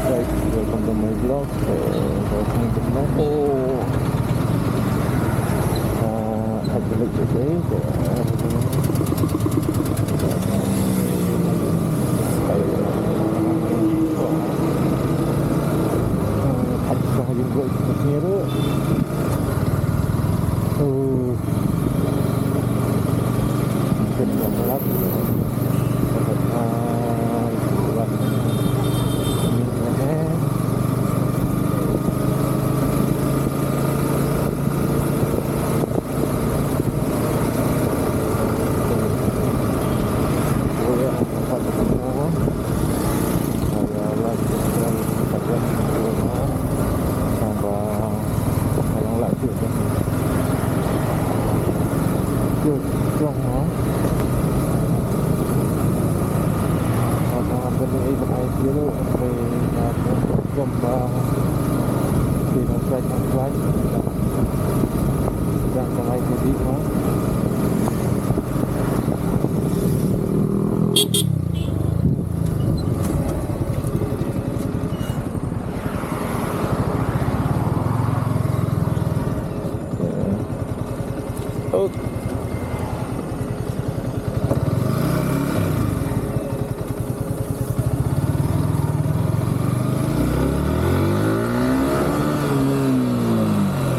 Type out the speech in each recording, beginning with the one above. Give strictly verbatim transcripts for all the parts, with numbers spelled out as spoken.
Guys, welcome to my vlog. So, welcome to my, oh. Uh, at the lake today. So, uh,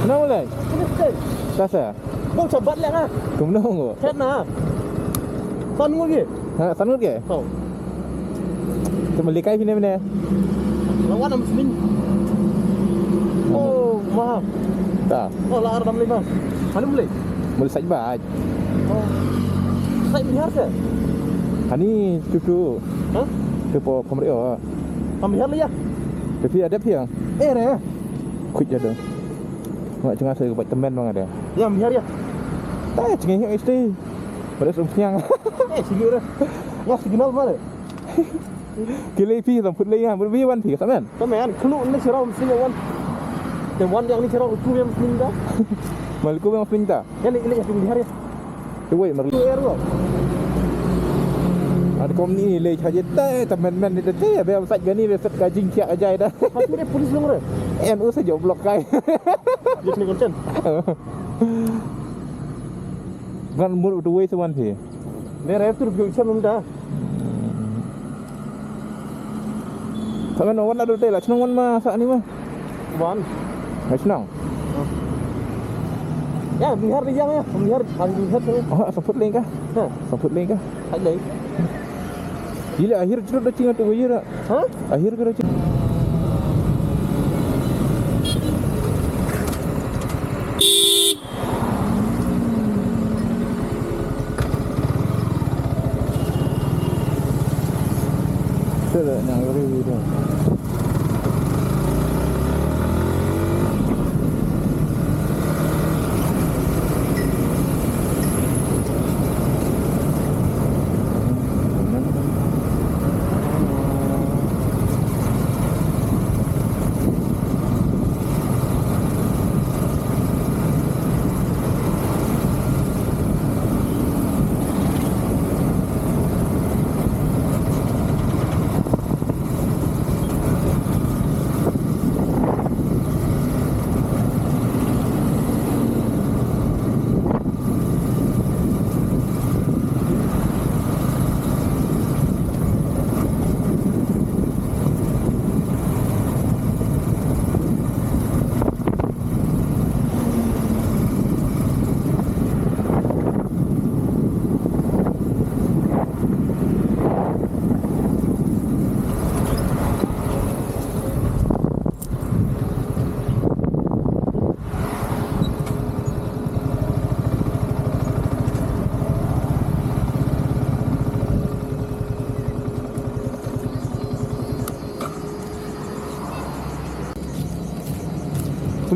Nang ulai? Tasa. Bong sabat lek ah. Kumno ngo? Set na. San ngut ge? Ha, san ngut ge? Oh. Te mali kai phi ne mene? Lawan am smin. Oh, maha. Ta. Oh, la ar dam lima. Hani mulai? Mulai sait baj. Oh. Sait bihar se? Hani tutu. Ha? Tupo pamri oh. Am bihar le ya? Tapi ada phi ya? Eh, re. Kuit ya dong. Nga chenga se kuat temen bang ada. Ya, bihar ya. Ta chenga hiu isti. Pada sum siang. Eh, sigi re. Nga signal mana? Kile phi tam phut le ya, ber bi wan phi, samen? Samen, khulu ne sirau sing wan. Te wan yang ni sirau ku yang sing da. Mal ku yang sing da. Ya le, le ya sing bihar ya. Tu wei mar. Tu er lo. Ad kom ni le chaje te, temen men ni te, be sat gani le sat ka jing kia ajai da. Tapi ni polis long re. En u sa jo blok kai. Dia sini konten. Gan mur tu wei se wan phi. Mere tur gyo chem da. Samen wan la dul te la chnong wan ma sa ni ma. Wan. Nga chnong. Ya, bihar di yang ya. Bihar, hari bihar tu. Oh, samput leng ka? Ha. Samput leng ka? Hai leng. Ila akhir cerut da chinga tu ira. Ha? Akhir ka da chinga.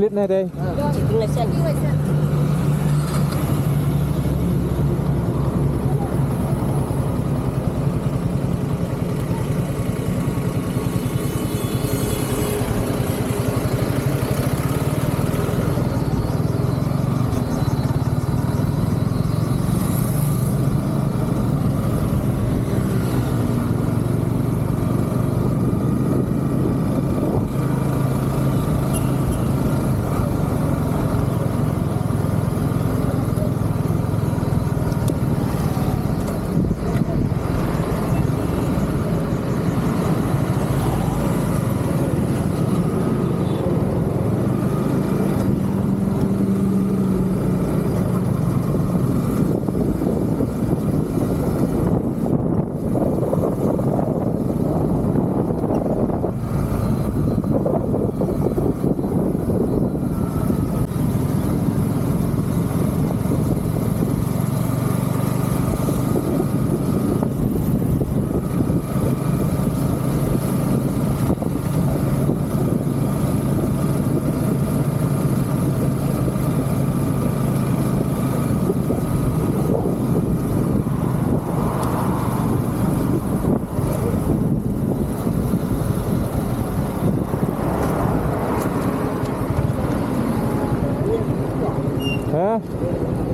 Lit na dei. Ha?